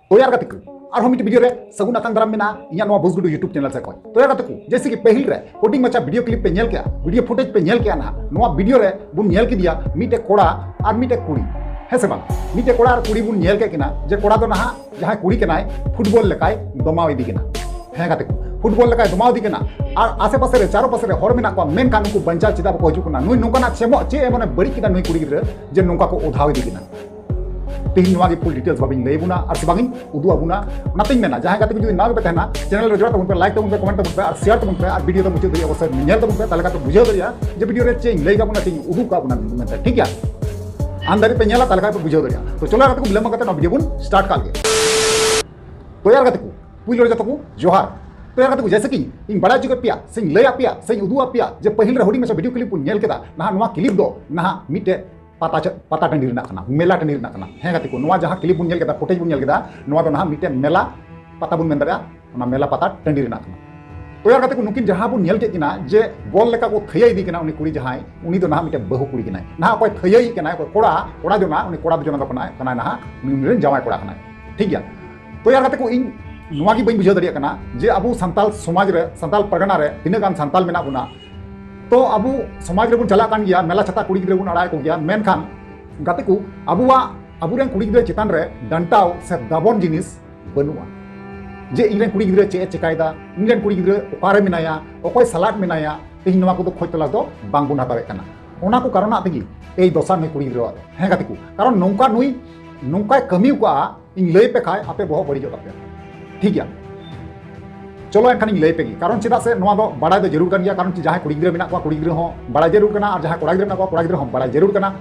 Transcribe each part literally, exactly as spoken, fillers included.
ᱛᱚ ᱭᱟᱨ ᱜᱟᱛᱮ ᱠᱚ, ᱟᱨᱦᱚᱸ ᱢᱤᱫᱴᱮᱱ ᱵᱷᱤᱰᱤᱭᱳ ᱨᱮ ᱥᱟᱹᱜᱩᱱ ᱟᱛᱟᱝ ᱫᱟᱨᱟᱢ ᱢᱮᱱᱟᱜᱼᱟ ᱤᱧᱟᱹᱜ ᱱᱚᱣᱟ ᱵᱩᱥᱜᱩᱰᱩ YouTube ᱪᱮᱱᱮᱞ ᱥᱮᱫ ᱠᱷᱚᱱ᱾ ᱛᱚ ᱭᱟᱨ ᱜᱟᱛᱮ ᱠᱚ, ᱡᱮᱭᱥᱮ ᱠᱤ ᱯᱟᱹᱦᱤᱞ ᱨᱮ ᱦᱩᱰᱤᱧ ᱢᱟᱪᱷᱟ ᱵᱷᱤᱰᱤᱭᱳ ᱠᱞᱤᱯ ᱯᱮ ᱧᱮᱞ ᱠᱮᱜᱼᱟ, ᱵᱷᱤᱰᱤᱭᱳ ᱯᱷᱩᱴᱮᱡᱽ ᱯᱮ ᱧᱮᱞ ᱠᱮᱜᱼᱟ ᱱᱟᱦᱟᱜ, ᱱᱚᱣᱟ ᱵᱷᱤᱰᱤᱭᱳ ᱨᱮ ᱵᱚᱱ ᱧᱮᱞ ᱠᱮᱫᱮᱭᱟ ᱢᱤᱫᱴᱮᱡ ᱠᱚᱲᱟ ᱟᱨ ᱢᱤᱫᱴᱮᱡ ᱠᱩᱲᱤ, ᱦᱮᱸ ᱥᱮ ᱵᱟᱝ? ᱢᱤᱫᱴᱮᱡ ᱠᱚᱲᱟ ᱟᱨ ᱠᱩᱲᱤ ᱵᱚᱱ ᱧᱮᱞ ᱠᱮᱫ ᱠᱤᱱᱟ, ᱡᱮ ᱠᱚᱲᱟ ᱫᱚ ᱱᱟᱦᱟᱜ ᱡᱟᱦᱟᱸᱭ ᱠᱩᱲᱤ ᱠᱟᱱᱟᱭ, ᱯᱷᱩᱴᱵᱚᱞ ᱞᱮᱠᱟᱭ ᱫᱚᱢᱟᱣ ᱤᱫᱤ ᱠᱟᱱᱟ᱾ ᱦᱮᱸ ᱜᱟᱛᱮ ᱠᱚ, ᱯᱷᱩᱴᱵᱚᱞ ᱞᱮᱠᱟᱭ ᱫᱚᱢᱟᱣ ᱤᱫᱤ ᱠᱟᱱᱟ᱾ ᱟᱨ ᱟᱥᱮ ᱯᱟᱥᱮ ᱨᱮ, ᱪᱟᱨᱚ ᱯᱟᱥᱮ ᱨᱮ ᱦᱚᱲ ᱢᱮᱱᱟᱜ ᱠᱚᱣᱟ, ᱢᱮᱱᱠᱷᱟᱱ ᱩᱱᱠᱩ ᱵᱟᱧᱪᱟᱣ ᱪᱮᱫᱟᱜ ᱵᱟᱠᱚ ᱦᱤᱡᱩᱜ ᱠᱟᱱᱟ? ᱱᱩᱭ ᱱᱚᱝᱠᱟᱱᱟᱜ ᱪᱮᱢᱚᱜ ᱪᱮᱫ ᱮ ᱢᱟᱱᱮ ᱵᱟᱹᱲᱤᱡ ᱠᱮᱫᱟ ᱱᱩᱭ ᱠᱩᱲᱤ ᱜᱤᱫᱽᱨᱟᱹ ᱡᱮ ᱱᱚᱝᱠᱟ ᱠᱚ ᱚᱫᱷᱟᱣ ᱤᱫᱤ ᱠᱟᱱᱟ? ᱛᱮᱦᱮᱧ ᱱᱚᱣᱟ ᱜᱮ full details ᱵᱟᱵᱤᱱ ᱞᱟᱹᱭ ᱟᱵᱚᱱᱟ ᱟᱨ ᱥᱮ ᱵᱟᱝ ᱤᱧ ᱩᱫᱩᱜ ᱟᱵᱚᱱᱟ᱾ ᱚᱱᱟᱛᱮᱧ ᱢᱮᱱᱟ, ᱡᱟᱦᱟᱸᱭ ᱜᱟᱛᱮ ᱠᱚ ᱡᱩᱫᱤ ᱱᱟᱣᱟ ᱜᱮᱯᱮ ᱛᱟᱦᱮᱱᱟ, channel ᱨᱮ ᱡᱚᱲᱟᱣ ᱛᱟᱵᱚᱱ ᱯᱮ, like ᱛᱟᱵᱚᱱ ᱯᱮ, comment ᱛᱟᱵᱚᱱ ᱯᱮ ᱟᱨ share ᱛᱟᱵᱚᱱ ᱯᱮ ᱟᱨ video ᱫᱚ ᱢᱩᱪᱟᱹᱫ ᱫᱷᱟᱹᱵᱤᱡ ᱚᱵᱚᱥᱥᱳᱭ ᱧᱮᱞ ᱛᱟᱵᱚᱱ ᱯᱮ, ᱛᱟᱦᱚᱞᱮ ᱠᱷᱟᱱ ᱯᱮ ᱵᱩᱡᱷᱟᱹᱣ ᱫᱟᱲᱮᱭᱟᱜᱼᱟ ᱡᱮ video ᱨᱮ ᱪᱮᱫ ᱤᱧ ᱞᱟᱹᱭ ᱠᱟᱜ ᱵᱚᱱᱟ, ᱪᱮᱫ ᱤᱧ ᱩᱫᱩᱜ ᱠᱟᱜ ᱵᱚᱱᱟ ᱢᱮᱱᱛᱮ, ᱴᱷᱤᱠ ᱜᱮᱭᱟ? ᱟᱱᱫᱟᱡ ᱯᱮ ᱧᱮᱞᱟ, ᱛᱟᱦᱚᱞᱮ ᱠᱷᱟᱱ ᱯᱮ ᱵᱩᱡᱷᱟᱹᱣ ᱫᱟᱲᱮᱭᱟᱜᱼᱟ᱾ ᱛᱚ ᱪᱚᱞᱚ ᱜᱟᱛᱮ ᱠᱚ, ᱵᱤᱞᱚᱢ ᱠᱟᱛᱮ ᱱᱚᱣᱟ video ᱵᱚᱱ start ᱠᱟᱜ ᱞᱮᱜᱮ᱾ ᱛᱚ ᱭᱟᱨ ᱜᱟᱛᱮ ᱠᱚ, ᱯᱩᱭᱞᱩ ᱨᱮ ᱡᱚᱛᱚ ᱠᱚ ᱡᱚᱦᱟᱨ᱾ ᱛᱚ ᱭᱟᱨ ᱜᱟᱛᱮ ᱠᱚ, ᱡᱮᱭᱥᱮ ᱠᱤ ᱤᱧ ᱵᱟᱲᱟᱭ ᱦᱚᱪᱚ ᱠᱮᱫ ᱯᱮᱭᱟ, ᱥᱮᱧ ᱞᱟᱹᱭ ᱟᱫ ᱯᱮᱭᱟ, ᱥᱮᱧ ᱩᱫᱩᱜ ᱟᱫ ᱯᱮᱭᱟ ᱡᱮ ᱯᱟᱹᱦᱤᱞ ᱨᱮ ᱦᱩᱰᱤᱧ ᱢᱟᱪᱷᱟ video clip ᱵᱚᱱ ᱧᱮᱞ ᱠᱮᱫᱟ, ᱱᱟᱦᱟᱜ ᱱᱚᱣᱟ clip ᱫᱚ ᱱᱟᱦᱟᱜ ᱢᱤᱫᱴᱮᱡ ᱯᱟᱛᱟ ᱪᱮ-, ᱯᱟᱛᱟ ᱴᱟᱺᱰᱤ ᱨᱮᱱᱟᱜ ᱠᱟᱱᱟ, ᱢᱮᱞᱟ ᱴᱟᱺᱰᱤ ᱨᱮᱱᱟᱜ ᱠᱟᱱᱟ᱾ ᱦᱮᱸ ᱜᱟᱛᱮ ᱠᱚ, ᱱᱚᱣᱟ ᱡᱟᱦᱟᱸ clip ᱵᱚᱱ ᱧᱮᱞ ᱠᱮᱫᱟ, footage ᱵᱚᱱ ᱧᱮᱞ ᱠᱮᱫᱟ, ᱱᱚᱣᱟ ᱫᱚ ᱱᱟᱦᱟᱜ ᱢᱤᱫᱴᱮᱱ ᱢᱮᱞᱟ ᱯᱟᱛᱟ ᱵᱚᱱ ᱢᱮᱱ ᱫᱟᱲᱮᱭᱟᱜᱼᱟ, ᱚᱱᱟ ᱢᱮᱞᱟ ᱯᱟᱛᱟ ᱴᱟᱺᱰᱤ ᱨᱮᱱᱟᱜ ᱠᱟᱱᱟ᱾ ᱛᱚ ᱭᱟᱨ ᱜᱟᱛᱮ ᱠᱚ, ᱱᱩᱠᱤᱱ ᱡᱟᱦᱟᱸ ᱵᱚᱱ ᱧᱮᱞ ᱠᱮᱫ ᱠᱤᱱᱟ ᱡᱮ ᱵᱚᱞ ᱞᱮᱠᱟ ᱠᱚ ᱛᱷᱟᱹᱭᱟᱹ ᱤᱫᱤ ᱠᱟᱱᱟ, ᱩᱱᱤ ᱠᱩᱲᱤ ᱡᱟᱦᱟᱸᱭ, ᱩᱱᱤ ᱫᱚ ᱱᱟᱦᱟᱜ ᱢᱤᱫᱴᱮᱱ ᱵᱟᱹᱦᱩ ᱠᱩᱲᱤ ᱠᱟᱱᱟᱭ᱾ ᱱᱟᱦᱟᱜ ᱚᱠᱚᱭ ᱛᱷᱟᱹᱭᱟᱹᱭᱤᱡ ᱠᱟᱱᱟᱭ, ᱚᱠᱚᱭ ᱠᱚᱲᱟ, ᱠᱚᱲᱟ ᱡᱚᱱᱟ, ᱩᱱᱤ ᱠᱚᱲᱟ ᱡᱚᱱᱟ ᱫᱚ ᱠᱟᱱᱟᱭ, ᱠᱟᱱᱟᱭ ᱱᱟᱦᱟᱜ, ᱩᱱᱤ ᱨᱮᱱ ᱡᱟᱶᱟᱭ ᱠᱚᱲᱟ ᱠᱟᱱᱟᱭ, ᱴᱷᱤᱠ ᱜᱮᱭᱟ᱾ ᱛᱚ ᱭᱟᱨ ᱜᱟᱛᱮ ᱠᱚ, ᱤᱧ ᱱᱚᱣᱟ ᱜᱮ ᱵᱟᱹᱧ ᱵᱩᱡᱷᱟᱹᱣ ᱫᱟᱲᱮᱭᱟᱜ ᱠᱟᱱᱟ ᱡᱮ ᱟᱵᱚ ᱥᱟᱱᱛᱟᱞ ᱥᱚᱢᱟᱡᱽ ᱨᱮ, ᱥᱟᱱᱛᱟᱞ ᱯᱟᱨᱜᱟᱱᱟ ᱨᱮ ᱛᱤᱱᱟᱹᱜ ᱜᱟᱱ ᱥᱟᱱᱛᱟᱞ ᱢᱮᱱᱟᱜ ᱵᱚᱱᱟ, ᱛᱚ ᱟᱵᱚ ᱥᱚᱢᱟᱡᱽ ᱨᱮᱵᱚᱱ ᱪᱟᱞᱟᱜ ᱠᱟᱱ ᱜᱮᱭᱟ, ᱢᱮᱞᱟ ᱪᱷᱟᱛᱟ ᱠᱩᱲᱤ ᱜᱤᱫᱽᱨᱟᱹ ᱵᱚᱱ ᱟᱲᱟᱜ ᱠᱚ ᱜᱮᱭᱟ, ᱢᱮᱱᱠᱷᱟᱱ ᱜᱟᱛᱮ ᱠᱚ, ᱟᱵᱚᱣᱟᱜ, ᱟᱵᱚᱨᱮᱱ ᱠᱩᱲᱤ ᱜᱤᱫᱽᱨᱟᱹ ᱪᱮᱛᱟᱱ ᱨᱮ ᱰᱟᱱᱴᱟᱣ ᱥᱮ ᱫᱟᱵᱚᱱ ᱡᱤᱱᱤᱥ ᱵᱟᱹᱱᱩᱜᱼᱟ᱾ ᱡᱮ ᱤᱧᱨᱮᱱ ᱠᱩᱲᱤ ᱜᱤᱫᱽᱨᱟᱹ ᱪᱮᱫ ᱮ ᱪᱮᱠᱟᱭᱮᱫᱟ, ᱤᱧᱨᱮᱱ ᱠᱩᱲᱤ ᱜᱤᱫᱽᱨᱟᱹ ᱚᱠᱟᱨᱮ ᱢᱮᱱᱟᱭᱟ, ᱚᱠᱚᱭ ᱥᱟᱞᱟᱜ ᱢᱮᱱᱟᱭᱟ, ᱛᱮᱦᱮᱧ ᱱᱚᱣᱟ ᱠᱚᱫᱚ ᱠᱷᱚᱡᱽ ᱛᱚᱞᱟᱥ ᱫᱚ ᱵᱟᱝᱵᱚᱱ ᱦᱟᱛᱟᱣᱮᱫ ᱠᱟᱱᱟ᱾ ᱚᱱᱟ ᱠᱚ ᱠᱟᱨᱚᱱᱟᱜ ᱛᱮᱜᱮ ᱮᱭ ᱫᱚᱥᱟ ᱱᱩᱭ ᱠᱩᱲᱤ ᱜᱤᱫᱽᱨᱟᱹᱣᱟᱜ ᱫᱚ᱾ ᱦᱮᱸ ᱜᱟᱛᱮ ᱠᱚ, ᱠᱟᱨᱚᱱ ᱱᱚᱝᱠᱟ ᱱᱩᱭ ᱱᱚᱝᱠᱟᱭ ᱠᱟᱹᱢᱤ ᱠᱟᱜᱼᱟ, ᱤᱧ ᱞᱟᱹᱭ ᱯᱮ ᱠᱷᱟᱡ ᱟᱯᱮ ᱵᱚᱦᱚᱜ ᱵᱟᱹᱲᱤᱡᱚᱜ ᱛᱟᱯᱮᱭᱟ᱾ ᱴᱷᱤᱠ ᱜᱮᱭᱟ, ᱪᱚᱞᱚ ᱮᱱᱠᱷᱟᱱ ᱤᱧ ᱞᱟᱹᱭ ᱯᱮ ᱜᱮ, ᱠᱟᱨᱚᱱ ᱪᱮᱫᱟᱜ ᱥᱮ ᱱᱚᱣᱟ ᱫᱚ ᱵᱟᱲᱟᱭ ᱫᱚ ᱡᱟᱹᱨᱩᱲ ᱠᱟᱱ ᱜᱮᱭᱟ, ᱠᱟᱨᱚᱱ ᱡᱟᱦᱟᱸᱭ ᱠᱩᱲᱤ ᱜᱤᱫᱽᱨᱟᱹ ᱢᱮᱱᱟᱜ ᱠᱚᱣᱟ, ᱠᱩᱲᱤ ᱜᱤᱫᱽᱨᱟᱹ ᱦᱚᱸ ᱵᱟᱲᱟᱭ ᱡᱟᱹᱨᱩᱲ ᱠᱟᱱᱟ, ᱟᱨ ᱡᱟᱦᱟᱸᱭ ᱠᱚᱲᱟ ᱜᱤᱫᱽᱨᱟᱹ ᱢᱮᱱᱟᱜ ᱠᱚᱣᱟ, ᱠᱚᱲᱟ ᱜᱤᱫᱽᱨᱟᱹ ᱦᱚᱸ ᱵᱟᱲᱟᱭ ᱡᱟᱹᱨᱩᱲ ᱠᱟᱱᱟ᱾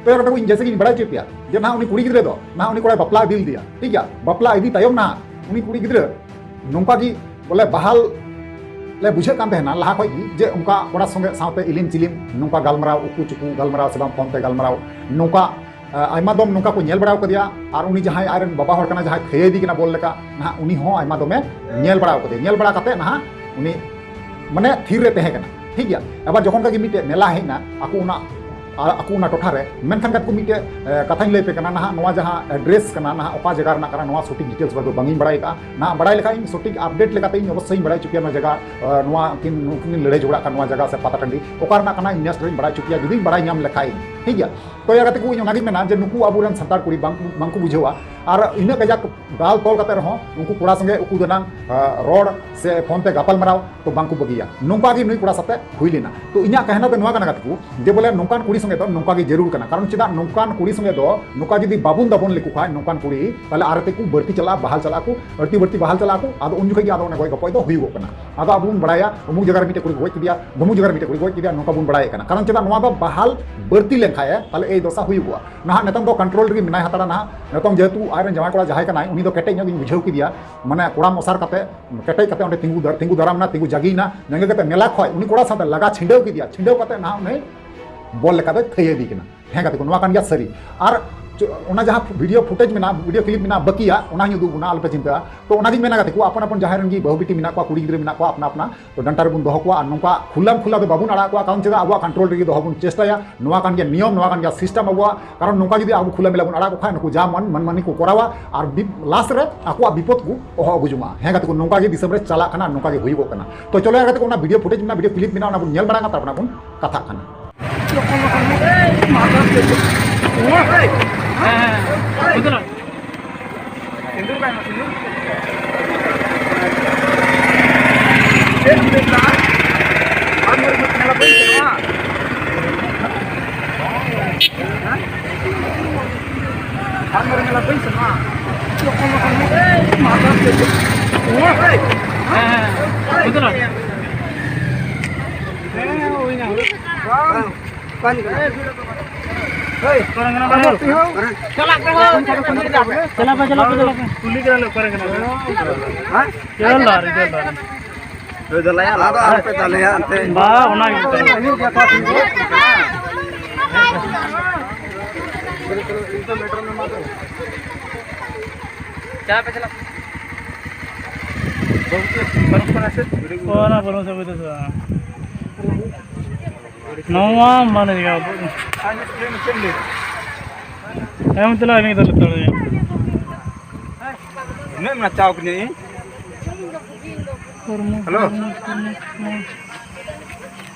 ᱛᱚ ᱮᱱ ᱨᱮᱦᱚᱸ ᱤᱧ ᱡᱮᱭᱥᱮ ᱜᱤᱧ ᱵᱟᱲᱟᱭ ᱦᱚᱪᱚᱭᱮᱫ ᱯᱮᱭᱟ ᱡᱮ ᱱᱟᱦᱟᱜ ᱩᱱᱤ ᱠᱩᱲᱤ ᱜᱤᱫᱽᱨᱟᱹ ᱫᱚ ᱱᱟᱦᱟᱜ ᱩᱱᱤ ᱠᱚᱲᱟᱭ ᱵᱟᱯᱞᱟ ᱤᱫᱤ ᱞᱮᱫᱮᱭᱟ, ᱴᱷᱤᱠ ᱜᱮᱭᱟ, ᱵᱟᱯᱞᱟ ᱤᱫᱤ ᱛᱟᱭᱚᱢ ᱱᱟᱦᱟᱜ ᱩᱱᱤ ᱠᱩᱲᱤ ᱜᱤᱫᱽᱨᱟᱹ ᱱᱚᱝᱠᱟ ᱜᱮ ᱵᱚᱞᱮ ᱵᱟᱦᱟᱞ ᱞᱮ ᱵᱩᱡᱷᱟᱹᱜ ᱠᱟᱱ ᱛᱟᱦᱮᱱᱟ ᱞᱟᱦᱟ ᱠᱷᱚᱡ ᱜᱮ, ᱡᱮ ᱚᱱᱠᱟ ᱠᱚᱲᱟ ᱥᱚᱸᱜᱮ ᱥᱟᱶᱛᱮ ᱤᱞᱤᱢ ᱪᱤᱞᱤᱢ ᱱᱚᱝᱠᱟ ᱜᱟᱞᱢᱟᱨᱟᱣ, ᱩᱠᱩ ᱪᱩᱠᱩ ᱜᱟᱞᱢᱟᱨᱟᱣ ᱥᱮ ᱵᱟᱝ ᱯᱷᱳᱱ ᱛᱮ ᱜᱟᱞᱢᱟᱨᱟᱣ, ᱱᱚᱝᱠᱟ ᱟᱭᱢᱟ ᱫᱚᱢ ᱱᱚᱝᱠᱟ ᱠᱚ ᱧᱮᱞ ᱵᱟᱲᱟ ᱟᱠᱟᱫᱮᱭᱟ᱾ ᱟᱨ ᱩᱱᱤ ᱡᱟᱦᱟᱸᱭ ᱟᱡᱨᱮᱱ ᱵᱟᱵᱟ ᱦᱚᱲ ᱠᱟᱱᱟ, ᱡᱟᱦᱟᱸᱭ ᱛᱷᱟᱹᱭᱟᱹ ᱤᱫᱤ ᱠᱟᱱᱟ ᱵᱚᱞ ᱞᱮᱠᱟ, ᱱᱟᱦᱟᱜ ᱩᱱᱤ ᱦᱚᱸ ᱟᱭᱢᱟ ᱫᱚᱢᱮ ᱧᱮᱞ ᱵᱟᱲᱟ ᱟᱠᱟᱫᱮᱭᱟ᱾ ᱧᱮᱞ ᱵᱟᱲᱟ ᱠᱟᱛᱮ ᱱᱟᱦᱟᱜ ᱩᱱᱤ ᱢᱟᱱᱮ ᱛᱷᱤᱨ ᱨᱮ ᱛᱟᱦᱮᱸ ᱠᱟᱱᱟ, ᱴᱷᱤᱠ ᱜᱮᱭᱟ᱾ ᱟᱵᱟᱨ ᱡᱚᱠᱷᱚᱱ ᱠᱷᱟᱡ ᱜᱮ ᱢᱤᱫᱴᱮᱡ ᱢᱮᱞᱟ ᱦᱮᱡ ᱮᱱᱟ, ᱟᱠᱚ ᱚᱱᱟ ᱟ-, ᱟᱠᱚ ᱚᱱᱟ ᱴᱚᱴᱷᱟ ᱨᱮ᱾ ᱢᱮᱱᱠᱷᱟᱱ ᱠᱟᱛᱮ ᱠᱚ ᱢᱤᱫᱴᱮᱡ, ᱮ, ᱠᱟᱛᱷᱟᱧ ᱞᱟᱹᱭ ᱟᱯᱮ ᱠᱟᱱᱟ, ᱱᱟᱦᱟᱜ ᱱᱚᱣᱟ ᱡᱟᱦᱟᱸ ᱮᱰᱨᱮᱥ ᱠᱟᱱᱟ, ᱱᱟᱦᱟᱜ ᱚᱠᱟ ᱡᱟᱭᱜᱟ ᱨᱮᱱᱟᱜ ᱠᱟᱱᱟ, ᱱᱚᱣᱟ ᱥᱚᱴᱷᱤᱠ ᱰᱤᱴᱮᱞᱥ ᱵᱟᱨᱮ ᱫᱚ ᱵᱟᱝ ᱤᱧ ᱵᱟᱲᱟᱭ ᱟᱠᱟᱫᱼᱟ᱾ ᱱᱟᱦᱟᱜ ᱵᱟᱲᱟᱭ ᱞᱮᱠᱷᱟᱡ ᱤᱧ ᱥᱚᱴᱷᱤᱠ ᱟᱯᱰᱮᱴ ᱞᱮᱠᱟᱛᱮ ᱤᱧ ᱚᱵᱚᱥᱥᱳᱭ ᱤᱧ ᱵᱟᱲᱟᱭ ᱦᱚᱪᱚ ᱯᱮᱭᱟ ᱱᱚᱣᱟ ᱡᱟᱭᱜᱟ, ᱮ, ᱱᱚᱣᱟ ᱠᱤᱱ, ᱱᱩᱠᱤᱱ ᱞᱟᱹᱲᱦᱟᱹᱭ ᱡᱷᱚᱜᱽᱲᱟᱜ ᱠᱟᱱ ᱱᱚᱣᱟ ᱡᱟᱭᱜᱟ ᱥᱮ ᱯᱟᱛᱟ ᱴᱟᱺᱰᱤ ᱚᱠᱟ ᱨᱮᱱᱟᱜ ᱠᱟᱱᱟ, ᱤᱧ ᱱᱮᱥᱴ ᱨᱮᱧ ᱵᱟᱲᱟᱭ ᱦᱚᱪᱚ ᱯᱮᱭᱟ ᱡᱩᱫᱤᱧ ᱵᱟᱲᱟᱭ ᱧᱟᱢ ᱞᱮᱠᱷᱟᱡ ᱤᱧ, ᱴᱷᱤᱠ ᱜᱮᱭᱟ? ᱛᱚ ᱭᱟ ᱜᱟᱛᱮ ᱠᱚ, ᱤᱧ ᱚᱱᱟᱜᱤᱧ ᱢᱮᱱᱟ ᱡᱮ ᱱᱩᱠᱩ ᱟᱵᱚᱨᱮᱱ ᱥᱟᱱᱛᱟᱲ ᱠᱩᱲᱤ ᱵᱟᱝ, ᱵᱟᱝ ᱠᱚ ᱵᱩᱡᱷᱟᱹᱣᱟ᱾ ᱟᱨ ᱤᱱᱟᱹᱜ ᱠᱟᱡᱟᱠ ᱫᱟᱞ ᱛᱚᱞ ᱠᱟᱛᱮ ᱨᱮᱦᱚᱸ ᱩᱱᱠᱩ ᱠᱚᱲᱟ ᱥᱚᱸᱜᱮ ᱩᱠᱩ ᱫᱟᱱᱟᱝ, ᱟ, ᱨᱚᱲ ᱥᱮ ᱯᱷᱳᱱ ᱛᱮ ᱜᱟᱯᱟᱞ ᱢᱟᱨᱟᱣ ᱛᱚ ᱵᱟᱝ ᱠᱚ ᱵᱟᱹᱜᱤᱭᱟ᱾ ᱱᱚᱝᱠᱟ ᱜᱮ ᱱᱩᱭ ᱠᱚᱲᱟ ᱥᱟᱛᱮ ᱦᱩᱭ ᱞᱮᱱᱟ᱾ ᱛᱚ ᱤᱧᱟᱹᱜ ᱠᱟᱦᱱᱟ ᱫᱚ ᱱᱚᱣᱟ ᱠᱟᱱᱟ ᱜᱟᱛᱮ ᱠᱚ, ᱡᱮ ᱵᱚᱞᱮ ᱱᱚᱝᱠᱟᱱ ᱠᱩᱲᱤ ᱥᱚᱸᱜᱮ ᱫᱚ ᱱᱚᱝᱠᱟ ᱜᱮ ᱡᱟᱹᱨᱩᱲ ᱠᱟᱱᱟ᱾ ᱠᱟᱨᱚᱱ ᱪᱮᱫᱟᱜ ᱱᱚᱝᱠᱟᱱ ᱠᱩᱲᱤ ᱥᱚᱸᱜᱮ ᱫᱚ ᱱᱚᱝᱠᱟ ᱡᱩᱫᱤ ᱵᱟᱵᱚᱱ ᱫᱟᱵᱚᱱ ᱞᱮᱠᱚ ᱠᱷᱟᱡ, ᱱᱚᱝᱠᱟᱱ ᱠᱩᱲᱤ, ᱛᱟᱦᱞᱮ ᱟᱨ ᱛᱮᱠᱚ ᱵᱟᱹᱲᱛᱤ ᱪᱟᱞᱟᱜᱼᱟ, ᱵᱟᱦᱟᱞ ᱪᱟᱞᱟᱜ ᱟᱠᱚ, ᱟᱹᱲᱛᱤ ᱵᱟᱹᱲᱛᱤ ᱵᱟᱦᱟᱞ ᱪᱟᱞᱟᱜ ᱟᱠᱚ, ᱟᱫᱚ ᱩᱱ ᱡᱚᱠᱷᱚᱡ ᱜᱮ ᱟᱫᱚ ᱚᱱᱟ ᱜᱚᱡ ᱜᱚᱯᱚᱡ ᱫᱚ ᱦᱩᱭᱩᱜᱚᱜ ᱠᱟᱱᱟ᱾ ᱟᱫᱚ ᱟᱵᱚ ᱵᱚᱱ ᱵᱟᱲᱟᱭᱟ, ᱚᱢᱩᱠ ᱡᱟᱭᱜᱟ ᱨᱮ ᱢᱤᱫᱴᱮᱡ ᱠᱩᱲᱤ ᱠᱚ ᱜᱚᱡ ᱠᱮᱫᱮᱭᱟ, ᱫᱚᱢᱩᱠ ᱡᱟᱭᱜᱟ ᱨᱮ ᱢᱤᱫᱴᱮᱡ ᱠᱩᱲᱤ ᱠᱚ ᱜᱚᱡ ᱠᱮᱫᱮᱭᱟ, ᱱᱚᱝᱠᱟ ᱵᱚᱱ ᱵᱟᱲᱟᱭᱮ ᱠᱟᱱᱟ᱾ ᱠᱟᱨᱚᱱ ᱪᱮᱫᱟᱜ ᱱᱚᱣᱟ ᱫᱚ ᱵᱟᱦᱟᱞ ᱵᱟᱹᱲᱛᱤ ᱞᱮᱱᱠᱷᱟᱡ ᱮ, ᱛᱟᱦᱞᱮ ᱮᱭ ᱫᱚᱥᱟ ᱦᱩᱭᱩᱜᱚᱜᱼᱟ᱾ ᱱᱟᱦᱟᱜ ᱱᱤᱛᱚᱝ ᱫᱚ ᱠᱚᱱᱴᱨᱳᱞ ᱨᱮᱜᱮ ᱢᱮᱱᱟᱭ ᱦᱟᱛᱟᱲᱟ ᱱᱟᱦᱟᱜ᱾ ᱱᱤᱛᱚᱝ ᱡᱮᱦᱮᱛᱩ ᱟᱡᱨᱮᱱ ᱡᱟᱶᱟᱭ ᱠᱚᱲᱟ ᱡᱟᱦᱟᱸᱭ ᱠᱟᱱᱟᱭ, ᱩᱱᱤ ᱫᱚ ᱠᱮᱴᱮᱡ ᱧᱚᱜ ᱜᱤᱧ ᱵᱩᱡᱷᱟᱹᱣ ᱠᱮᱫᱮᱭᱟ, ᱢᱟᱱᱮ ᱠᱚᱲᱟᱢ ᱚᱥᱟᱨ ᱠᱟᱛᱮ, ᱠᱮᱴᱮᱡ ᱠᱟᱛᱮ ᱚᱸᱰᱮ ᱛᱤᱸᱜᱩ ᱫᱟᱨ-, ᱛᱤᱸᱜᱩ ᱫᱟᱨᱟᱢ ᱮᱱᱟ, ᱛᱤᱸᱜᱩ ᱡᱟᱹᱜᱤᱭᱮᱱᱟ᱾ ᱧᱮᱞ ᱠᱟᱛᱮ ᱢᱮᱞᱟ ᱠᱷᱚᱡ ᱩᱱᱤ ᱠᱚᱲᱟ ᱥᱟᱶᱛᱮ ᱞᱟᱜᱟ ᱪᱷᱤᱸᱰᱟᱹᱣ ᱠᱮᱫᱮᱭᱟ, ᱪᱷᱤᱸᱰᱟᱹᱣ ᱠᱟᱛᱮ ᱱᱟᱦᱟᱜ ᱩᱱᱤ ᱵᱚᱞ ᱞᱮᱠᱟ ᱫᱚᱭ ᱛᱷᱟᱹᱭᱟᱹ ᱤᱫᱤ ᱠᱟᱱᱟ᱾ ᱦᱮᱸ ᱜᱟᱛᱮ ᱠᱚ, ᱱᱚᱣᱟ ᱠᱟᱱ ᱜᱮᱭᱟ ᱥᱟᱹᱨᱤ᱾ ᱟᱨ ᱪᱚ-, ᱚᱱᱟ ᱡᱟᱦᱟᱸ ᱵᱷᱤᱰᱤᱭᱳ ᱯᱷᱩᱴᱮᱡᱽ ᱢᱮᱱᱟᱜᱼᱟ, ᱵᱷᱤᱰᱤᱭᱳ ᱠᱞᱤᱯ ᱢᱮᱱᱟᱜᱼᱟ, ᱵᱟᱹᱠᱤᱭᱟᱜ, ᱚᱱᱟ ᱦᱚᱸᱧ ᱩᱫᱩᱜ ᱵᱚᱱᱟ, ᱟᱞᱚᱯᱮ ᱪᱤᱱᱛᱟᱹᱜᱼᱟ᱾ ᱛᱚ ᱚᱱᱟᱜᱤᱧ ᱢᱮᱱᱟ ᱜᱟᱛᱮ ᱠᱚ, ᱟᱯᱟᱱ ᱟᱯᱟᱱ ᱡᱟᱦᱟᱸᱭ ᱨᱮᱱ ᱜᱮ ᱵᱟᱹᱦᱩ ᱵᱤᱴᱤ ᱢᱮᱱᱟᱜ ᱠᱚᱣᱟ, ᱟᱯᱱᱟ ᱟᱯᱱᱟ ᱛᱚ ᱰᱟᱱᱴᱟ ᱨᱮᱵᱚᱱ ᱫᱚᱦᱚ ᱠᱚᱣᱟ ᱟᱨ ᱱᱚᱝᱠᱟ ᱠᱷᱩᱞᱟᱢ ᱠᱷᱩᱞᱟ ᱫᱚ ᱵᱟᱵᱚᱱ ᱟᱲᱟᱜ ᱠᱚᱣᱟ, ᱠᱟᱨᱚᱱ ᱪᱮᱫᱟᱜ ᱟᱵᱚᱣᱟᱜ ᱠᱚᱱᱴᱨᱳᱞ ᱨᱮᱜᱮ ᱫᱚᱦᱚ ᱵᱚᱱ ᱪᱮᱥᱴᱟᱭᱟ᱾ ᱱᱚᱣᱟ ᱠᱟᱱ ᱜᱮᱭᱟ ᱱᱤᱭᱚᱢ, ᱱᱚᱣᱟ ᱠᱟᱱ ᱜᱮᱭᱟ ᱥᱤᱥᱴᱮᱢ ᱟᱵᱚᱣᱟᱜ᱾ ᱠᱟᱨᱚᱱ ᱱᱚᱝᱠᱟ ᱡᱩᱫᱤ ᱟᱵᱚ ᱠᱷᱩᱞᱟ ᱢᱮᱞᱟ ᱵᱚᱱ ᱟᱲᱟᱜ ᱠᱚ ᱠᱷᱟᱡ, ᱱᱩᱠᱩ ᱡᱟ ᱢᱟᱱ, ᱢᱟᱱᱢᱟᱱᱤ ᱠᱚ ᱠᱚᱨᱟᱣᱟ ᱟᱨ ᱵᱤ-, ᱞᱟᱥ ᱨᱮ ᱟᱠᱚᱣᱟᱜ ᱵᱤᱯᱚᱫ ᱠᱚ ᱚᱦᱚ ᱟᱹᱜᱩ ᱡᱚᱝᱟ᱾ ᱦᱮᱸ ᱜᱟᱛᱮ ᱠᱚ, ᱱᱚᱝᱠᱟ ᱜᱮ ᱫᱤᱥᱚᱢ ᱨᱮ ᱪᱟᱞᱟᱜ ᱠᱟᱱᱟ, ᱱᱚᱝᱠᱟ ᱜᱮ ᱦᱩᱭᱩᱜᱚᱜ ᱠᱟᱱᱟ᱾ ᱛᱚ ᱪᱚᱞᱚ ᱭᱟ ᱜᱟᱛᱮ ᱠᱚ, ᱚᱱᱟ ᱵᱷᱤᱰᱤᱭᱳ ᱯᱷᱩᱴᱮᱡᱽ ᱢᱮᱱᱟᱜᱼᱟ, ᱵᱷᱤᱰᱤᱭᱳ ᱠᱞᱤᱯ ᱢᱮᱱᱟᱜᱼᱟ, ᱚᱱᱟ ᱵᱚᱱ ᱧᱮᱞ ᱵᱟᱲᱟ ᱠᱟᱛᱮ ᱛᱟᱨᱯᱚᱨ ᱵᱚᱱ ᱠᱟᱛᱷᱟᱜ ᱠᱟᱱᱟ᱾ ᱦᱮᱸ, ᱦᱮᱸ, ᱦᱮᱸ᱾ ᱥᱤᱸᱫᱩᱨ ᱠᱟᱭ ᱢᱮ, ᱥᱤᱸᱫᱩᱨ᱾ ᱪᱮᱫ ᱮᱢ ᱞᱟᱹᱭ ᱠᱮᱫᱟ? ᱟᱢ ᱢᱮᱨᱮ ᱢᱮᱞᱟ ᱵᱟᱹᱧ ᱥᱮᱱᱚᱜᱼᱟ᱾ ᱦᱮᱸ? ᱟᱢ ᱢᱮᱨᱮ ᱢᱮᱞᱟ ᱵᱟᱹᱧ ᱥᱮᱱᱚᱜᱼᱟ᱾ ᱦᱮᱸ, ᱦᱮᱸ, ᱦᱮᱸ᱾ ᱵᱟᱝ᱾ ᱚᱠᱟᱭ ᱠᱟᱱᱟ? ᱦᱳᱭ᱾ ᱚᱠᱟᱨᱮ ᱠᱟᱱᱟ ᱵᱟᱝ? ᱪᱟᱞᱟᱜ ᱯᱮ, ᱦᱳᱭ᱾ ᱪᱟᱞᱟᱜ ᱯᱮ, ᱪᱟᱞᱟᱜ ᱯᱮ᱾ ᱠᱩᱞᱤ ᱠᱟᱱᱟ ᱞᱮ, ᱚᱠᱟᱨᱮ ᱠᱟᱱᱟ? ᱦᱮᱸ? ᱡᱚᱞᱫᱟᱨ, ᱡᱚᱞᱫᱟᱨ᱾ ᱦᱳᱭ, ᱫᱮᱞᱟᱭᱟ, ᱟᱫᱚ ᱟᱞᱚᱯᱮ ᱫᱟᱞᱮᱭᱟ ᱮᱱᱛᱮ᱾ ᱵᱟ, ᱚᱱᱟ ᱜᱮ᱾ ᱪᱟᱞᱟᱜ ᱯᱮ, ᱪᱟᱞᱟᱜ ᱯᱮ᱾ ᱚᱱᱟ ᱵᱟᱹᱱᱩᱜ ᱥᱮ ᱵᱩᱡᱷᱟᱹᱣ ᱥᱮ ᱵᱟᱝ? ᱱᱚᱣᱟ ᱢᱟᱱᱮ ᱡᱟᱭᱜᱟ ᱟᱵᱚ᱾ ᱮᱢ ᱛᱮᱞᱟ ᱤᱱᱟᱹ ᱫᱚ ᱞᱮᱛᱟᱲ ᱜᱮ᱾ ᱩᱱᱟᱹᱜ ᱮᱢ ᱱᱟᱪᱟᱣ ᱠᱤᱫᱤᱧᱟ ᱤᱧ᱾ ᱦᱮᱞᱳ᱾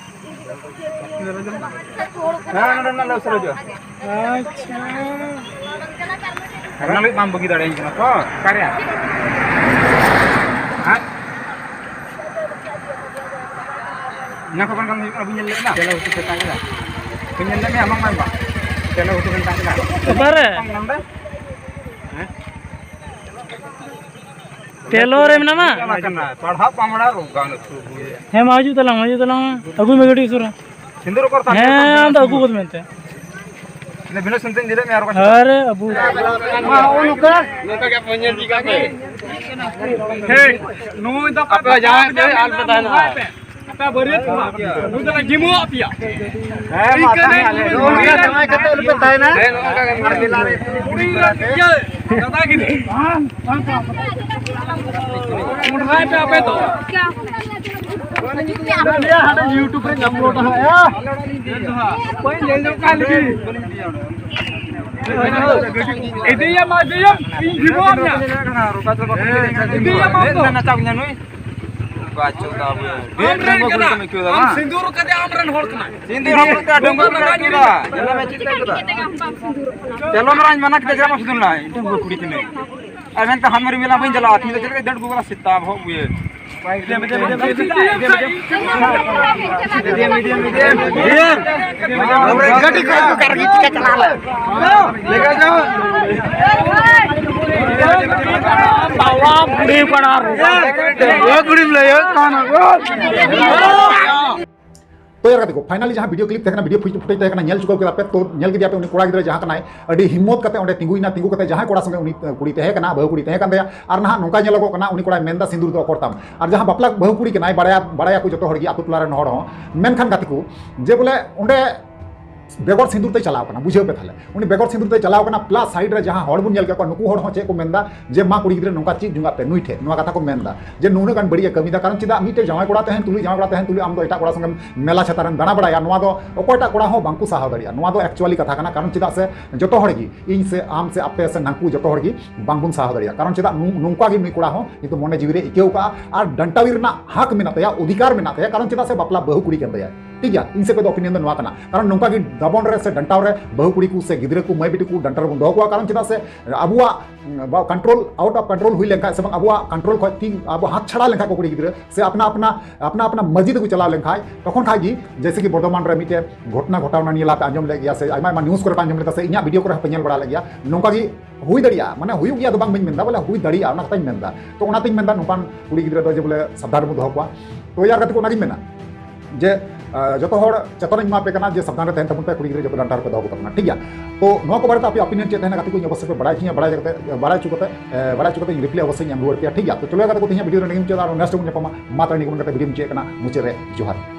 ᱦᱮᱸ, ᱱᱚᱰᱮ ᱢᱮᱱᱟᱜ ᱞᱮ ᱩᱥᱟᱹᱨᱟ ᱦᱤᱡᱩᱜᱼᱟ᱾ ᱟᱪᱪᱷᱟ᱾ ᱚᱱᱟ ᱞᱟᱹᱜᱤᱫ ᱵᱟᱢ ᱵᱟᱹᱜᱤ ᱫᱟᱲᱮᱭᱟᱹᱧ ᱠᱟᱱᱟ ᱛᱚ? ᱚᱠᱟᱨᱮ? ᱦᱮᱸ? ᱚᱱᱟ ᱠᱚ ᱵᱟᱝ ᱦᱩᱭᱩᱜ ᱠᱟᱱᱟ, ᱵᱟᱹᱧ ᱧᱮᱞ ᱞᱮᱫ ᱢᱮᱭᱟ? ᱪᱮᱞᱮ ᱩᱛᱩ ᱯᱮ ᱢᱮᱛᱟᱜ ᱠᱟᱱᱟ? ᱵᱟᱹᱧ ᱧᱮᱞ ᱞᱮᱫ ᱢᱮᱭᱟ, ᱟᱢᱟᱜ ᱢᱟ ᱵᱟᱝ᱾ ᱪᱮᱞᱮ ᱩᱛᱩ ᱯᱮ ᱢᱮᱛᱟᱜ ᱠᱟᱱᱟ? ᱚᱠᱟᱨᱮ? ᱵᱟᱝ ᱱᱚᱰᱮ? ᱦᱮᱸ? ᱴᱮᱞᱚ ᱨᱮ ᱢᱮᱱᱟᱢᱟ? ᱪᱟᱞᱟᱜ ᱠᱟᱱᱟ, ᱯᱟᱲᱦᱟᱜ ᱯᱟᱢᱲᱟ ᱨᱳᱜᱟᱱ ᱟᱹᱛᱩ ᱜᱮ᱾ ᱦᱮᱸ, ᱢᱟ ᱦᱤᱡᱩᱜ ᱛᱟᱞᱟᱝ ᱢᱮ, ᱦᱤᱡᱩᱜ ᱛᱟᱞᱟᱝ ᱢᱮ᱾ ᱟᱹᱜᱩᱭ ᱢᱮ ᱜᱟᱹᱰᱤ ᱩᱥᱟᱹᱨᱟ᱾ ᱥᱤᱸᱫᱩᱨ ᱚᱠᱚᱨ ᱛᱟᱢ? ᱦᱮᱸ, ᱟᱢ ᱫᱚ ᱟᱹᱜᱩ ᱜᱚᱫ ᱢᱮᱱᱛᱮ᱾ ᱤᱧ ᱫᱚ ᱵᱤᱱᱟᱹ ᱥᱩᱱᱩᱢ ᱛᱮᱧ ᱤᱫᱤ ᱞᱮᱫ ᱢᱮᱭᱟ ᱟᱨ ᱵᱟᱠᱷᱟᱱ᱾ ᱟᱨᱮ ᱟᱹᱵᱩ᱾ ᱢᱟ, ᱦᱚᱸᱜᱼᱚ ᱱᱚᱝᱠᱟ᱾ ᱱᱚᱝᱠᱟ ᱜᱮ ᱵᱚᱱ ᱧᱮᱞ ᱤᱫᱤ ᱠᱟᱜ ᱯᱮ᱾ ᱦᱮᱸ, ᱱᱩᱭ ᱫᱚ ᱟᱯᱮ ᱡᱟᱦᱟᱸᱭ ᱯᱮ ᱟᱞ ᱯᱮ ᱛᱟᱦᱮᱱᱟ᱾ ᱟᱯᱮ ᱵᱟᱹᱨᱭᱟᱹᱛ ᱠᱚᱲᱟ᱾ ᱱᱩᱭ ᱫᱚᱞᱮ ᱡᱤᱢᱟᱹ ᱟᱯᱮᱭᱟ᱾ ᱦᱮᱸ, ᱢᱟ, ᱤᱱᱠᱟᱹ ᱛᱟᱦᱮᱸ ᱟᱞᱮ ᱱᱩᱭ ᱫᱚ᱾ ᱫᱚ ᱱᱚᱝᱠᱟ ᱡᱟᱶᱟᱭ ᱠᱟᱛᱮ ᱟᱞᱚ ᱯᱮ ᱛᱟᱦᱮᱱᱟ᱾ ᱦᱮᱸ, ᱱᱚᱝᱠᱟ ᱜᱮ᱾ ᱟᱨ ᱢᱮᱞᱟ ᱨᱮ ᱠᱩᱲᱤ ᱜᱤᱫᱽᱨᱟᱹ ᱤᱭᱟᱹ, ᱫᱟᱫᱟ ᱜᱤᱫᱽᱨᱟᱹ᱾ ᱢᱚᱸᱰᱨᱟᱭ ᱯᱮ ᱟᱯᱮ ᱫᱚ᱾ ᱦᱟᱸᱰᱮ YouTube ᱨᱮ upload ᱦᱟᱸᱜ, ᱭᱟ᱾ ᱵᱟᱹᱧ ᱧᱮᱞ ᱧᱚᱜ ᱠᱟᱜ ᱞᱮᱜᱮ᱾ ᱤᱫᱤᱭᱮᱢ, ᱤᱫᱤᱭᱮᱢ, ᱤᱧ ᱡᱤᱵᱚᱱ ᱨᱮᱱᱟᱜ᱾ ᱤᱫᱤᱭᱮᱢ ᱟᱢ ᱫᱚ᱾ ᱱᱟᱪᱟᱣ ᱜᱮᱭᱟ ᱱᱩᱭ᱾ ᱵᱟᱪᱚ ᱫᱟ ᱵᱚᱭᱟ᱾ ᱟᱢ ᱨᱮᱱ ᱠᱟᱱᱟ᱾ ᱟᱢ ᱥᱤᱸᱫᱩᱨ ᱠᱟᱛᱮ ᱟᱢ ᱨᱮᱱ ᱦᱚᱲ ᱠᱟᱱᱟᱭ᱾ ᱥᱤᱸᱫᱩᱨ ᱦᱚᱲ ᱠᱟᱛᱮ ᱟᱹᱰᱤ ᱰᱚᱸᱜᱟ ᱢᱚᱡᱽ ᱟᱹᱭᱠᱟᱹᱣ ᱫᱟ᱾ ᱧᱮᱞ ᱢᱮ ᱪᱮᱫ ᱞᱮᱠᱟ ᱟᱹᱭᱠᱟᱹᱣ ᱫᱟ᱾ ᱪᱚᱞᱚ ᱢᱟᱨᱟᱝ ᱢᱟᱱᱟ ᱠᱮᱫᱟ ᱡᱮ ᱟᱢ ᱥᱤᱸᱫᱩᱨ ᱱᱟᱭ᱾ ᱤᱧ ᱴᱷᱮᱱ ᱠᱩᱲᱤ ᱠᱟᱱᱟᱭ᱾ ᱟᱨ ᱢᱮᱱᱛᱮ ᱦᱟᱢᱟᱨ ᱢᱮᱞᱟ ᱵᱟᱹᱧ ᱪᱟᱞᱟᱜᱼᱟ᱾ ᱛᱤᱦᱤᱧ ᱫᱚ ᱪᱮᱫ ᱞᱮᱠᱟ ᱫᱟᱹᱲ ᱟᱹᱜᱩ ᱠᱟᱫᱟ ᱥᱮᱛᱟ ᱵᱚᱦᱚᱜ ᱵᱩᱭᱟᱹ᱾ ᱜᱟᱹᱰᱤ ᱠᱚ ᱚᱠᱟ ᱨᱮᱜᱮ ᱪᱤᱠᱟ ᱪᱟᱞᱟᱣ ᱞᱮ᱾ ᱵᱟᱵᱟ ᱵᱩᱲᱦᱤ ᱯᱟᱲᱟ ᱨᱮ᱾ ᱛᱚ ᱭᱟᱨ ᱜᱟᱛᱮ ᱠᱚ, finally ᱡᱟᱦᱟᱸ video clip ᱛᱟᱦᱮᱸ ᱠᱟᱱᱟ, video footage ᱛᱟᱦᱮᱸ ᱠᱟᱱᱟ, ᱧᱮᱞ ᱪᱩᱠᱟᱹᱣ ᱠᱮᱫᱟ ᱯᱮ᱾ ᱛᱚ ᱧᱮᱞ ᱠᱮᱫᱮᱭᱟ ᱯᱮ, ᱩᱱᱤ ᱠᱚᱲᱟ ᱜᱤᱫᱽᱨᱟᱹ ᱡᱟᱦᱟᱸ ᱠᱟᱱᱟᱭ, ᱟᱹᱰᱤ ᱦᱤᱢᱢᱚᱛ ᱠᱟᱛᱮ ᱚᱸᱰᱮ ᱛᱤᱸᱜᱩᱭᱮᱱᱟ, ᱛᱤᱸᱜᱩ ᱠᱟᱛᱮ ᱡᱟᱦᱟᱸᱭ ᱠᱚᱲᱟ ᱥᱚᱸᱜᱮ ᱩᱱᱤ ᱠᱩᱲᱤ ᱛᱟᱦᱮᱸ ᱠᱟᱱᱟ, ᱵᱟᱹᱦᱩ ᱠᱩᱲᱤ ᱛᱟᱦᱮᱸ ᱠᱟᱱ ᱛᱟᱭᱟ, ᱟᱨ ᱱᱟᱦᱟᱜ ᱱᱚᱝᱠᱟ ᱧᱮᱞᱚᱜᱚᱜ ᱠᱟᱱᱟ ᱩᱱᱤ ᱠᱚᱲᱟᱭ ᱢᱮᱱᱫᱟ ᱥᱤᱸᱫᱩᱨ ᱫᱚ ᱚᱠᱚᱨ ᱛᱟᱢ᱾ ᱟᱨ ᱡᱟᱦᱟᱸ ᱵᱟᱯᱞᱟ ᱵᱟᱹᱦᱩ ᱠᱩᱲᱤ ᱠᱟᱱᱟᱭ, ᱵᱟᱲᱟᱭᱟ, ᱵᱟᱲᱟᱭᱟᱠᱚ ᱡᱚᱛᱚ ᱦᱚᱲ ᱜᱮ, ᱟᱛᱳ ᱴᱚᱞᱟ ᱨᱮᱱ ᱦᱚᱲ ᱦᱚᱸ, ᱢᱮᱱᱠᱷᱟᱱ ᱜᱟᱛᱮ ᱠᱚ, ᱡᱮ ᱵᱚᱞᱮ ᱚᱸᱰᱮ ᱵᱮᱜᱚᱨ ᱥᱤᱸᱫᱩᱨ ᱛᱮ ᱪᱟᱞᱟᱣ ᱠᱟᱱᱟ, ᱵᱩᱡᱷᱟᱹᱣ ᱯᱮ ᱛᱟᱦᱞᱮ᱾ ᱩᱱᱤ ᱵᱮᱜᱚᱨ ᱥᱤᱸᱫᱩᱨ ᱛᱮ ᱪᱟᱞᱟᱣ ᱠᱟᱱᱟ, plus side ᱨᱮ ᱡᱟᱦᱟᱸ ᱦᱚᱲ ᱵᱚᱱ ᱧᱮᱞ ᱠᱮᱫ ᱠᱚᱣᱟ, ᱱᱩᱠᱩ ᱦᱚᱲ ᱦᱚᱸ ᱪᱮᱫ ᱠᱚ ᱢᱮᱱᱫᱟ ᱡᱮ, "ᱢᱟ ᱠᱩᱲᱤ ᱜᱤᱫᱽᱨᱟᱹ ᱱᱚᱝᱠᱟ ᱪᱮᱫ ᱡᱚᱝᱟᱜ ᱯᱮ ᱱᱩᱭ ᱴᱷᱮᱱ?" ᱱᱚᱣᱟ ᱠᱟᱛᱷᱟ ᱠᱚ ᱢᱮᱱᱫᱟ ᱡᱮ, "ᱱᱩᱱᱟᱹᱜ ᱜᱟᱱ ᱵᱟᱹᱲᱤᱡ ᱮ ᱠᱟᱹᱢᱤᱭᱮᱫᱟ, ᱠᱟᱨᱚᱱ ᱪᱮᱫᱟᱜ ᱢᱤᱫᱴᱮᱡ ᱡᱟᱶᱟᱭ ᱠᱚᱲᱟ ᱛᱟᱦᱮᱱ ᱛᱩᱞᱩᱡ, ᱡᱟᱶᱟᱭ ᱠᱚᱲᱟ ᱛᱟᱦᱮᱱ ᱛᱩᱞᱩᱡ ᱟᱢ ᱫᱚ ᱮᱴᱟᱜ ᱠᱚᱲᱟ ᱥᱚᱸᱜᱮᱢ ᱢᱮᱞᱟ ᱪᱷᱟᱛᱟ ᱨᱮᱢ ᱫᱟᱬᱟ ᱵᱟᱲᱟᱭᱟ?" ᱱᱚᱣᱟ ᱫᱚ ᱚᱠᱚᱭᱴᱟᱜ ᱠᱚᱲᱟ ᱦᱚᱸ ᱵᱟᱝᱠᱚ ᱥᱟᱦᱟᱣ ᱫᱟᱲᱮᱭᱟᱜᱼᱟ᱾ ᱱᱚᱣᱟ ᱫᱚ actually ᱠᱟᱛᱷᱟ ᱠᱟᱱᱟ, ᱠᱟᱨᱚᱱ ᱪᱮᱫᱟᱜ ᱥᱮ ᱡᱚᱛᱚ ᱦᱚᱲ ᱜᱮ, ᱤᱧ ᱥᱮ ᱟᱢ ᱥᱮ ᱟᱯᱮ ᱥᱮ ᱱᱟᱝᱠᱩ, ᱡᱚᱛᱚ ᱦᱚᱲ ᱜᱮ ᱵᱟᱝᱵᱚᱱ ᱥᱟᱦᱟᱣ ᱫᱟᱲᱮᱭᱟᱜᱼᱟ᱾ ᱠᱟᱨᱚᱱ ᱪᱮᱫᱟᱜ ᱱᱚ-, ᱱᱚᱝᱠᱟ ᱜᱮ ᱱᱩᱭ ᱠᱚᱲᱟ ᱦᱚᱸ ᱠᱤᱱᱛᱩ ᱢᱚᱱᱮ ᱡᱤᱣᱤ ᱨᱮ ᱟᱹᱭᱠᱟᱹᱣ ᱠᱟᱜᱼᱟ, ᱟᱨ ᱰᱟᱱᱴᱟᱣᱤ ᱨᱮᱱᱟᱜ ᱦᱟᱠ ᱢᱮᱱᱟᱜ ᱛᱟᱭᱟ, ᱚᱫᱷᱤᱠᱟᱨ ᱢᱮᱱᱟᱜ ᱛᱟᱭᱟ, ᱠᱟᱨᱚᱱ ᱪᱮᱫᱟᱜ ᱥᱮ ᱵᱟᱯᱞᱟ ᱵᱟᱹᱦᱩ ᱠᱩᱲᱤ ᱠᱟᱱ ᱛᱟᱭᱟ᱾ ᱴᱷᱤᱠ ᱜᱮᱭᱟ, ᱤᱧ ᱥᱮᱫ ᱠᱷᱚᱱ ᱫᱚ opinion ᱫᱚ ᱱᱚᱣᱟ ᱠᱟᱱᱟ, ᱠᱟᱨᱚᱱ ᱱᱚᱝᱠᱟ ᱜᱮ ᱫᱟᱵᱚᱱ ᱨᱮ ᱥᱮ ᱰᱟᱱᱴᱟᱣ ᱨᱮ ᱵᱟᱹᱦᱩ ᱠᱩᱲᱤ ᱠᱚ ᱥᱮ ᱜᱤᱫᱽᱨᱟᱹ ᱠᱚ, ᱢᱟᱹᱭ ᱵᱤᱴᱤ ᱠᱚ ᱰᱟᱱᱴᱟ ᱨᱮᱵᱚᱱ ᱫᱚᱦᱚ ᱠᱚᱣᱟ, ᱠᱟᱨᱚᱱ ᱪᱮᱫᱟᱜ ᱥᱮ ᱟᱵᱚᱣᱟᱜ, ᱩᱸ, ᱵᱟ-, control, out of control ᱦᱩᱭ ᱞᱮᱱᱠᱷᱟᱱ ᱥᱮ ᱵᱟᱝ, ᱟᱵᱚᱣᱟᱜ control ᱠᱷᱚᱱ ᱛᱤ ᱟᱵᱚ ᱦᱟᱛ ᱪᱷᱟᱲᱟ ᱞᱮᱱᱠᱷᱟᱱ ᱠᱚ ᱠᱩᱲᱤ ᱜᱤᱫᱽᱨᱟᱹ ᱥᱮ ᱟᱯᱱᱟ ᱟᱯᱱᱟ, ᱟᱯᱱᱟ ᱟᱯᱱᱟ ᱢᱟᱹᱡᱷᱤ ᱛᱮᱠᱚ ᱪᱟᱞᱟᱣ ᱞᱮᱱᱠᱷᱟᱱ, ᱛᱚᱠᱷᱚᱱ ᱠᱷᱟᱡ ᱜᱮ, ᱡᱮᱭᱥᱮ ᱠᱤ ᱵᱚᱨᱫᱷᱚᱢᱟᱱ ᱨᱮ ᱢᱤᱫᱴᱮᱱ ᱜᱷᱚᱴᱱᱟ ᱜᱷᱚᱴᱟᱣᱱᱟ, ᱱᱤᱭᱟᱹ ᱞᱟᱦᱟ ᱯᱮ ᱟᱸᱡᱚᱢ ᱞᱮᱫ ᱜᱮᱭᱟ ᱥᱮ ᱟᱭᱢᱟ ᱟᱭᱢᱟ news ᱠᱚᱨᱮ ᱯᱮ ᱟᱸᱡᱚᱢ ᱞᱮᱫᱟ ᱥᱮ ᱤᱧᱟᱹᱜ video ᱠᱚᱨᱮ ᱦᱚᱸᱯᱮ ᱧᱮᱞ ᱵᱟᱲᱟ ᱞᱮᱫ ᱜᱮᱭᱟ, ᱱᱚᱝᱠᱟ ᱜᱮ ᱦᱩᱭ ᱫᱟᱲᱮᱭᱟᱜᱼᱟ, ᱢᱟᱱᱮ ᱦᱩᱭᱩᱜ ᱜᱮᱭᱟ ᱫᱚ ᱵᱟᱝ ᱵᱟᱹᱧ ᱢᱮᱱᱫᱟ, ᱵᱚᱞᱮ ᱦᱩᱭ ᱫᱟᱲᱮᱭᱟᱜᱼᱟ, ᱚᱱᱟ ᱠᱟᱛᱷᱟᱧ ᱢᱮᱱᱫᱟ᱾ ᱛᱚ ᱚᱱᱟᱛᱤᱧ ᱢᱮᱱᱫᱟ ᱱᱚᱝᱠᱟᱱ ᱠᱩᱲᱤ ᱜᱤᱫᱽᱨᱟᱹ ᱫᱚ ᱡᱮ ᱵᱚᱞᱮ ᱥᱟᱵᱫᱷᱟᱱ ᱨᱮᱵᱚᱱ ᱫᱚᱦᱚ ᱠᱚᱣᱟ᱾ ᱛᱚ ᱭᱟᱨ ᱜᱟᱛᱮ ᱠᱚ, ᱚᱱᱟᱜᱤᱧ ᱢᱮᱱᱟ ᱡᱮ, ᱟ, ᱡᱚᱛᱚ ᱦᱚᱲ ᱪᱮᱛᱟᱱ ᱨᱤᱧ ᱮᱢᱟ ᱯᱮ ᱠᱟᱱᱟ ᱡᱮ ᱥᱟᱵᱫᱷᱟᱱ ᱨᱮ ᱛᱟᱦᱮᱱ ᱛᱟᱵᱚᱱ ᱯᱮ, ᱠᱩᱲᱤ ᱜᱤᱫᱽᱨᱟᱹ ᱡᱚᱛᱚ ᱰᱟᱱᱴᱟ ᱨᱮᱯᱮ ᱫᱚᱦᱚ ᱠᱚ ᱛᱟᱵᱚᱱᱟ, ᱴᱷᱤᱠ ᱜᱮᱭᱟ? ᱛᱚ ᱱᱚᱣᱟ ᱠᱚ ᱵᱟᱨᱮᱛᱮ ᱟᱯᱮᱭᱟᱜ opinion ᱪᱮᱫ ᱛᱟᱦᱮᱱᱟ ᱜᱟᱛᱮ ᱠᱚ, ᱤᱧ ᱚᱵᱚᱥᱥᱳᱭ ᱯᱮ ᱵᱟᱲᱟᱭ ᱦᱚᱪᱚᱧᱟ, ᱵᱟᱲᱟᱭ ᱠᱟᱛᱮ, ᱵᱟᱲᱟᱭ ᱦᱚᱪᱚ ᱠᱟᱛᱮ ᱤᱧ reply ᱚᱵᱚᱥᱥᱳᱭ ᱤᱧ ᱮᱢ ᱨᱩᱣᱟᱹᱲ ᱯᱮᱭᱟ, ᱴᱷᱤᱠ ᱜᱮᱭᱟ? ᱛᱚ ᱪᱚᱞᱚ ᱜᱟᱛᱮ ᱠᱚ, ᱛᱮᱦᱮᱧᱟᱜ video ᱨᱮ ᱱᱤᱭᱟᱹ ᱢᱩᱪᱟᱹᱫ, ᱟᱨ next ᱵᱚᱱ ᱧᱟᱯᱟᱢᱟ᱾ ᱢᱟ ᱛᱚᱵᱮ ᱱᱤᱭᱟᱹ ᱠᱚ ᱢᱮᱱ ᱠᱟᱛᱮ video ᱢᱩᱪᱟᱹᱫ ᱠᱟᱱᱟ, ᱢᱩᱪᱟᱹᱫ ᱨᱮ ᱡᱚᱦᱟᱨ᱾